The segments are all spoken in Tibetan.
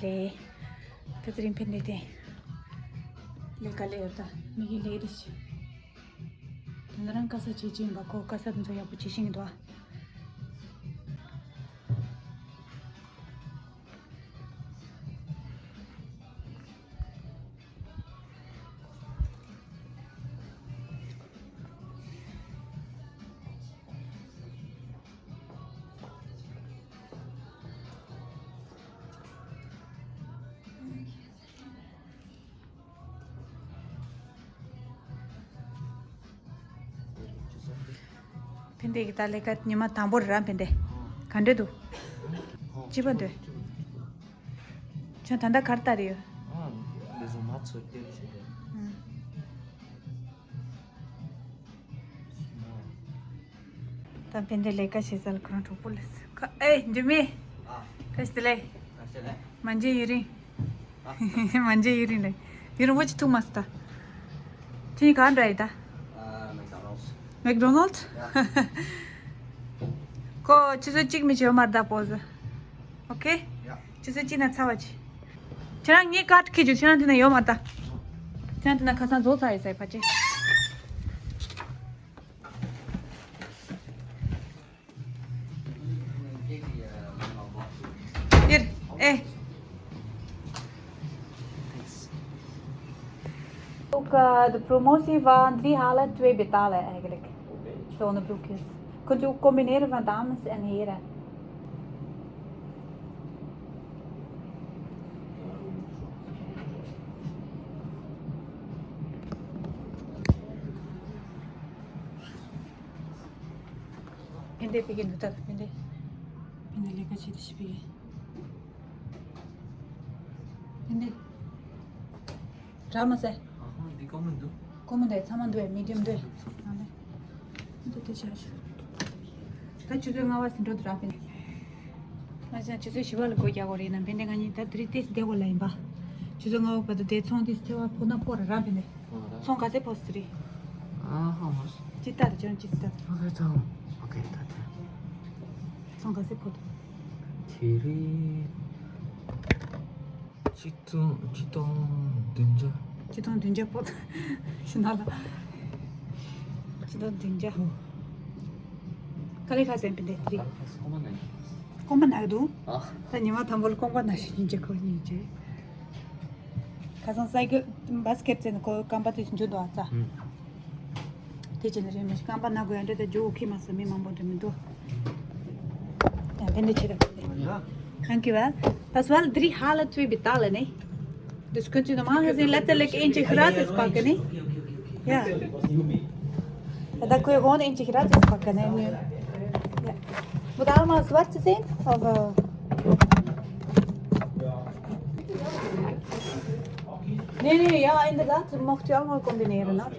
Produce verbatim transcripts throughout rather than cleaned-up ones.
ལེ། ད་དེ་རིང་ཕན་བདེ་དེ། ལས་ཀ་ལས་ཡོད་ད། མི་གི་ལས་རེད་ཤི། དེ་ན་རང་ག་ས་བྱེད་ཀྱི་ཡིན་པ་ཁོ་ག་ས་དེ་ཚོ་ཡག་པོ་བྱེད་ཤེས་ཀྱི་འདུག་ཨ། ཕན་བདེ་གི་ད་ལས་ཀ་ཉི་མ་དང་པོ་རེད་ར། ཕན་བདེ་ག་འདྲ་འདུག་ཅི་པ་འདོད། ཁྱོད་ད་ལྟ་གར་ལྟ་རེད་ཡོད། ཨ། ལས་བཟོ་མ་ཚོད་ལྟས་བྱེད་དེ། ཨ། ད་ཕན་བདེ་ལས་ཀ་བྱེད་ས་ལ་ཁོ་རང་གྲོགས་པོ་ལས་ཁ་ཨེ་འཇུ་མི། ཨ། བཀྲ་ཤིས་བདེ་ལེགས། བཀྲ་ཤིས་བདེ་ལེགས། མ་འཇུ་ཡུན་རིང་། ཨ། མ་འཇུ་ཡུན་རིང་ལེ། ཡུན་རིང་པོ་ཅིག་ཐུག་མ་སོང་ད། ཁྱེད་གང་འདྲ་ཡིན་ད། ཨ། མེག་དོ་ནལ་ཌི། མེག་དོ་ནལ་ཌི། ཡ། ཁོ་ཆུ་ཚོད་གཅིག་མི་བྱེད་ཡོད་མ་རེད་ད་པོ་ཟ། ཨོ་ཁེ། ཡ། ཆུ་ཚོད་གཅིག་ན་ཚར་བ་ཆེ། ཁྱེད་རང་ངའི་ཀར་ཁྱེར་རྒྱུ་ཁྱེད་རང་དེ་ན་ཡོད་མ་རེད་ད། ཁྱེད་རང་དེ་ན་ཁ་སང་རྫོགས་ཚར་ཡོད་ས་ཡི་ཕ་ཆེ། ཡིར། ཨེ། Ook eh, de promotie van drie halen, twee betalen eigenlijk. Zo'n broekjes. Kunt u combineren van dames en heren. ཕན་བདེ་ཕ་གི་འདུག་ད། ཕན་བདེ། ཕན་བདེ་ལས་ཀ་བྱེད་དུ་ཞིག་ཕ་གི། ཕན་བདེ། རག་མ་ཟེ། ཨ་ཧ། འདི་ཀོ་མོན་འདུག་ཀོ་མོན་འདུག་ཚང་མ་འདུག་མི་ཌི་ཡམ་འདུག་ཨ་ལེ། འདི་དེ་བྱ་ཞིག་ད་ཆུ་ཚོད་ལྔ་པ་ཟིན་འགྲོ་འདུག་ར་ཕན་བདེ། ང་ཚོ་ཆུ་ཚོད་བཞི་པ་ལ་སྒོ་རྒྱག་དགོས་རེད་ན། ཕན་བདེ་ང་གཉིས་ད་དེ་རིང་ཏོག་ཙམ་བསྡད་དགོས་ལ་ཡིན་པ། ཆུ་ཚོད་ལྔ་པ་བར་དུ་དེ་ཚོང་དེ་ཐེ་བ་ཕོ་ན་ཕོ་ར་ར་ཕན་བདེ། ཚོང་ག་ཚད་ཕོ་སི་རེད། ཨ་ཧ་མ། ཅི་ལྟར་ཅང་ཅི་ལྟར། ཨོ་ཁེ་ཚོང་། ཨོ་ཁེ་ད་ད། ཚོང་ག་ཚད་ཕོ། དེ་རེད། ཆིག་སྟོང་ཆིག་སྟོང་བདུན་བརྒྱ། ཆིག་སྟོང་བདུན་བརྒྱ་ཕོ། ཤི་ན་ལ། ཆིག་སྟོང་བདུན་བརྒྱ། ཀ་ལེ་ཁ་སེམས་པ་འདི་དེ་རེད། ཀོང་པ་ན་གི་འདུག་ཨ། ད་ཉི་མ་དང་པོ་ལ་ཀོང་པ་ན་ཞིག་ཡིན་གྱི་ཁོ་གཉིས་ཀྱི། ཁ་སང་སའི་ཀལ་བྷ་སི་ཀེ་ཊི་བཙལ་ནས་ཁོ་རྐང་པ་དེ་ཚོ་འཇུ་འདུག་ཨ་ཙ། ཨུམ། དེ་བྱས་ན་རེད་མི་ཤེས། རྐང་པ་ན་དགོས་ཡ་འདྲ་ད་འཇུ་འོ་ཁི་མ་སོང་མི་མང་པོ་འདྲ་མི་འདུག་ཡ་ཕན་བདེ་ཆེ་ར་ཕན་བདེ། Dank u wel. Dat is wel drie halen, twee betalen, hè? Dus kunt u normaal gezien letterlijk eentje gratis pakken, hè? Ja. Ja, dan kun je gewoon eentje gratis pakken, hè, nu. Ja. Moet allemaal zwarte zijn? Of, eh? Nee, nee, ja, inderdaad. Mocht u allemaal combineren, hoor.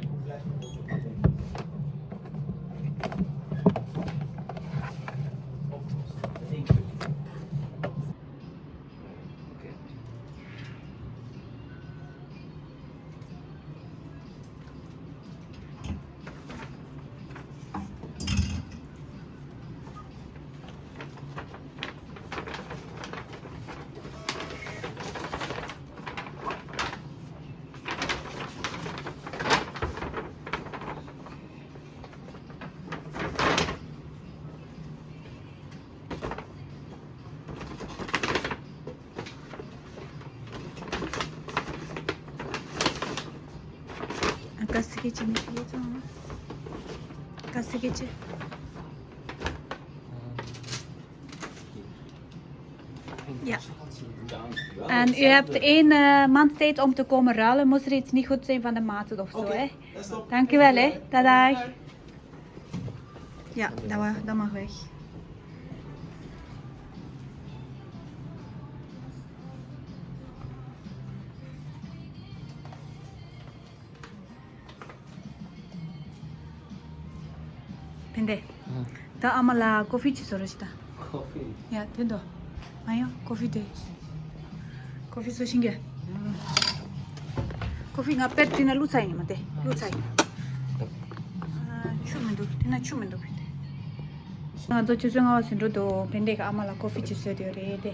ཀ་སི་ཀེ་ཅི་མི་ཤེས་ཙང་། ཀ་སི་ཀེ་ཅི། Ja. En u hebt één eh, maand tijd om te komen ruilen. Moest er iets niet goed zijn van de maat of zo, hè? Dank u wel, hè. Tada. Ja, dat, wa- dat mag weg. ཕན་བདེ། ད་ཨ་མ་ལ་ཀོ་ཕི་ཅིག་བཟོ་རོགས་ཞིག་ད། ཀོ་ཕི། ཡ་དེ་འདོ། ཨ་ཡོ་ཀོ་ཕི་དེ། ཀོ་ཕི་བཟོ་ཤིང་གི། ཀོ་ཕི་ང་དཔེར་བྲིས་ན་བླུགས་ཚར་ཡིན་མ་དེ་བླུགས་ཚར་ཡིན། ཨ་ཆུ་མི་འདུག་དེ་ན་ཆུ་མི་འདུག་ཕན་བདེ། ང་ཚོ་ཆུ་ཚོད་ལྔ་པ་ཟིན་འགྲོ་འདུག་ཕན་བདེ་གི་ཨ་མ་ལ་ཀོ་ཕི་ཅིག་བཟོས་དེ་རེད་དེ།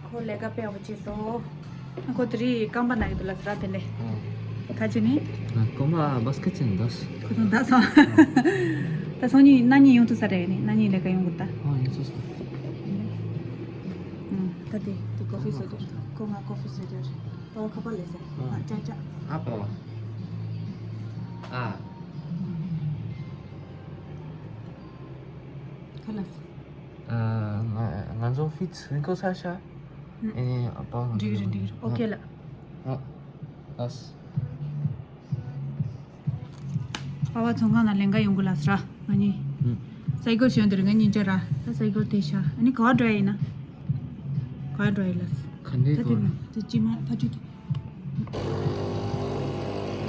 ཁོ་ལས་ཀ་དཔེ་ཡག་པོ་བྱས་སོང་། ཁོ་དེ་རིང་རྐང་པ་ན་གི་འདུག་ལབ་ཟེར་ར་དེ་ལས། ཁ་ཅིག་ནི། རྐང་པ་བྷ་སི་ཀེ་ཊི་ཅན་འདུག་ཁོ་ཚོ་འདག་སོང་། ད་སང་ཉིན་གནངས་ཉིན་ཡོང་ཐུབ་ས་རེད་ནི། གནངས་ཉིན་ལས་ཀ་ཡོང་དགོས་ད། ཨ་ཡིན་སོང་སོང་། ད་དེ་དེ་ཀོ་ཕི་བཟོ་རྒྱུ་རེད། ཁོ་ང་ཀོ་ཕི་བཟོ་རྒྱུ་རེད། པ་བ་ཁ་པར་ལས་ཟེར། ཨ་ཅག་ཅག་ཨ་པ་བ། ཨ། ཁ་ལགས། ང་ང་ཚོ་ཕིཊ་རིང་ཁོ་ས་ཤ། ཨེ་ཨ་པ་འགྲིག་རེད་འགྲིག་རེད། ཨོ་ཁེ་ལ། ཨ་ཨ། པ་བ་ཚོང་ཁང་ནང་ལེན་ག་ཡོང་གི་ལབ་ཟེར་ར་ང་གཉིས། ཨུ། སའི་ཀལ་ཞོན་དེར་ང་གཉིས་འཇོག་ར། ད་སའི་ཀལ་དེ་ཤ་ཨ་ནི་ག་བ་འགྲོ་ཡ་ཡིན་ན། ག་བ་འགྲོ་ཡ་ལབ། ག་འདྲའི་ད་དེ་གོ་ན་དེ་ཅི་མ་ཕ་ཆུ་དུ།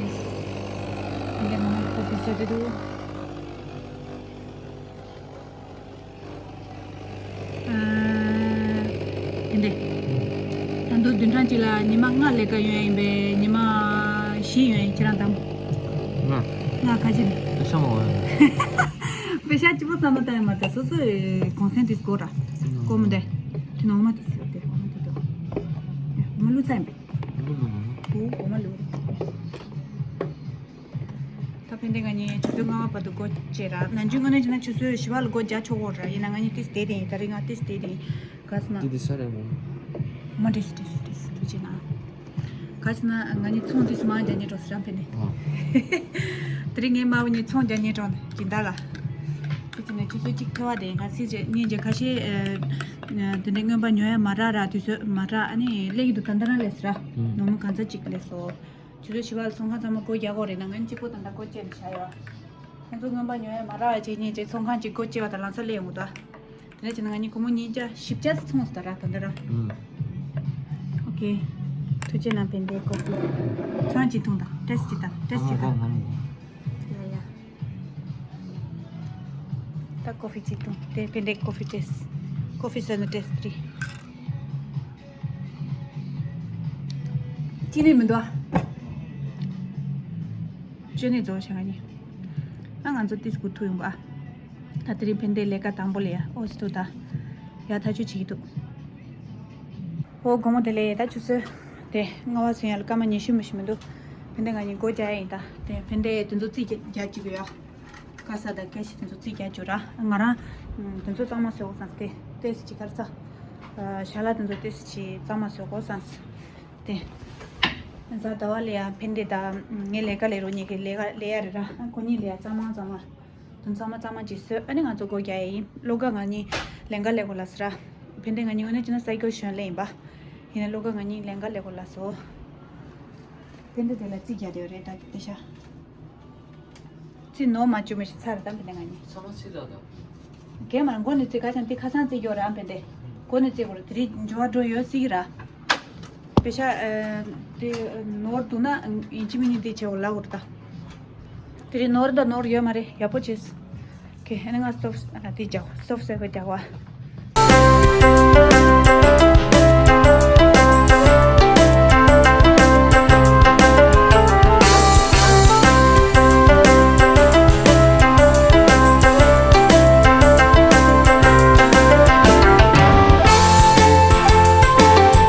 ཡེས། འདི་ནང་ཁོ་ཕི་ཟ་དེ་འདུག་ཨ། ད་དུང་བདུན་ཕྲག་གཅིག་ལ་ཉི་མ་ལྔ་ལས་ཀ་ཡོང་ཡ་ཡིན་པས། ཉི་མ་བཞི་ཡོང་ཡ་ཁྱེད་རང་དང་། ལྔ། ལྔ་ཁ་ཅིག་ནས། པེ་ཤ་མང་བ། པེ་ཤ་གཅིག་པོ་བསམ་བློ་བཏང་ཡ་མ་རེད། སོ་སོའི་གོང་སེང་དེ་དགོས་ར། དགོས་མི་འདུག་དེ་ནང་མ་དེ་ཟེར་ཏེ་འོ་མ་དེ་དོ། འོ་མ་བླུགས་ཚར་ཡིན་པས། འོ་འོ་མ་བླུགས། ད་ཕན་བདེ་ང་གཉིས་ཆུ་ཚོད་ལྔ་པ་བར་དུ་སྒོ་ཕྱེ་ར། ནམ་རྒྱུན་དངོས་གནས་བྱས་ན་ཆུ་ཚོད་བཞི་པ་ལ་སྒོ་རྒྱག་ཆོག་གོ་ར། ཡིན་ན་ང་གཉིས་ཏིས་བསྡད་དེ་ཡིན། ད་རིང་ང་ཏིས་བསྡད་དེ་ཡིན། ག་ཟེར་ན། འདི་འདི་ས་རེད་མོ། མ་འདྲེས་འདྲེས་འདྲེས་ཐུགས་རྗེ་གནང་། ག་ཟེར་ན་ང་གཉིས་ཚོང་འདི་སུ་མ་རྒྱག་ཉེ་འགྲོ་ཟེར་ར་ཕན་ནས། ཨ། དེ་རིང་ངའི་མ་བུ་གཉིས་ཚོང་རྒྱག་ཉེ་འགྲོ་ནས་སྦྱིན་བདག་ལ། དེ་བྱས་ནས་ཆུ་ཚོད་གཅིག་ཐལ་བ་དེ་ཡིན། ག་ཚིག་རྗེས་གཉིས་རྗེས་ཁ་ཤས་དེ་འདྲའི་རྔོན་པ་ཉོ་ཡ་མ་རག་ར། དུས་ཚོད་མ་རག་ཨ་ནི་སླེབས་ཀྱི་འདུག་ད་ལྟ་རང་སླེབས་ཟེར་ར། ནོར་མོ་གང་ཚ་གཅིག་སླེབས་སོང་། ཆུ་ཚོད་བཞི་པ་ལ་ཚོང་ཁང་ཚང་མ་སྒོ་རྒྱག་དགོས་རེད་ན། ང་གཅིག་པོ་ད་ལྟ་སྒོ་ཕྱེ་ནས་བཞག་ཡོད། ཁོང་ཚོ་རྔོན་པ་ཉོ་ཡ་མ་རག་བ་བྱས་ཉིན་རྗེས་ཚོང་ཁང་གཅིག་སྒོ་ཕྱེ་བ་དང་ལམ་སང་སླེབས་ཡོང་གི་འདུག་དེ་ནས་བྱས་ན་ང་གཉིས་སྒོར་མོ་ཉིས་བརྒྱ་བཞི་བརྒྱ་ཙམ་ཚོང་ཟེར་ད་ར་ད་འདི་ར། ཨོ་ཁེ། ཐུགས་རྗེ་གནང་། ཕན་བདེ་ཀོ་ཕི། ཚོང་གཅིག་འཐུང་དང་ཏྲེས་གཅིག་དང་ཏྲེས་གཅིག་དང་། ཡ་ཡ། ད་ཀོ་ཕི་གཅིག་འཐུང་། དེ་ཕན་བདེ་ཀོ་ཕི་ཏྲེས། ཀོ་ཕི་སོན་ནི་ཏྲེས་ཏྲི། ཅི་ནས་མི་འདུག་ཨ། ཅི་ནས་རྫོགས་ཤག་ང་གཉིས། ཨ་ང་ཚོ་ཏིས་གུ་ཐུག་ཡོང་ག་ཨ། ད་དེ་རིང་ཕན་བདེ་ལས་ཀ་དང་པོ་ལས་ཡ་ཨོ་སི་ཐུག་ད། ཡ་ཐག་ཆོད་བྱེད་ཀྱི་འདུག་ཨོ་དགོང་མོ་དེ་ལས་ད་ཆུ་ཚོད་དེ་ལྔ་པ་ཚུན་ཡ་ལ་སྐར་མ་ཉི་ཤུ་མི་ཤི་མི་འདུག་ཕན་བདེ་ང་གཉིས་སྒོ་རྒྱག་ཡ་ཡིན་ད། དེ་ཕན་བདེ་དེ་ཚོ་རྩིས་རྒྱག་རྒྱག་བྱེད་དགོས་ཡ། ཀ་ས་དང་ཀེ་ཤི་དེ་ཚོ་རྩིས་རྒྱག་རྒྱུ་ར། ང་རང་དེ་ཚོ་གཙང་མ་བཟོ་དགོས་བསམས་ཏེ་ཏེས་ཅི་གར་ཚ། ཞལ་ལག་དེ་ཚོ་ཏེས་ཅི་གཙང་མ་བཟོ་དགོས་བསམས་ཏེ། གཟའ་ཟླ་བ་ལ་ཡང་ཕན་བདེ་དང་ངའི་ལས་ཀ་ལས་རོགས་གཉིས་ཀྱི་ལས་ཀ་ལས་ཡ་རེད་ར། ཁོ་གཉིས་ལས་ཡ་གཙང་མ་གཙང་མ་དེ་ཚང་མ་གཙང་མ་ཅིག་བཟོས། ཨ་ནི་ང་ཚོ་སྒོ་རྒྱག་ཡ་ཡིན། བློ་དགའ་ང་གཉིས་ལེན་ག་ལས་དགོས་ལ་ཟེར་ར། ཕན་བདེ་ང་གཉིས་དངོས་གནས་བྱས་ན་སའི་ཀལ་ཞོན་ལེ་ཡིན་པ། ཡིན་ན་བློ་དགའ་ང་གཉིས་ལེན་ག་ལས་དགོས་ལ་སོ། ཕན་བདེ་དེ་ལ་རྩིས་རྒྱག་དེ་རེད་ད་དེ་ཤ། རྩིས་ནོར་མ་བཅུག་མི་ཞིག་ཚར་དམ་པའི་ནང་ནས། ཚང་མ་ཚིག་ར་དང་། རྒན་མ་མགོ་ནས་རྩིས་ཁ་སང་དེ་ཁ་སང་རྩིས་ཡོད་ར་ཨམ་པན་དེ། མགོ་ནས་རྩིས་དགོས་ར་དེ་རིང་འབྱོར་བ་འགྲོ་ཡོད་སྲིད་ཀྱི་ར། པེ་ཤ་དེ་ནོར་འདུག་ན་ཡིན་གཅིག་མིན་གཉིས་དེ་བྱེད་འོ་ལ་འོ་ར་ད། དེ་རིང་ནོར་ད་ནོར་ཡོད་མ་རེད་ཡག་པོ་བྱས། ཁེ་ཨ་ནི་ང་སྟོབས་ཨ་དེ་རྒྱག་སྟོབས་ཟེར་གི་རྒྱག་བ།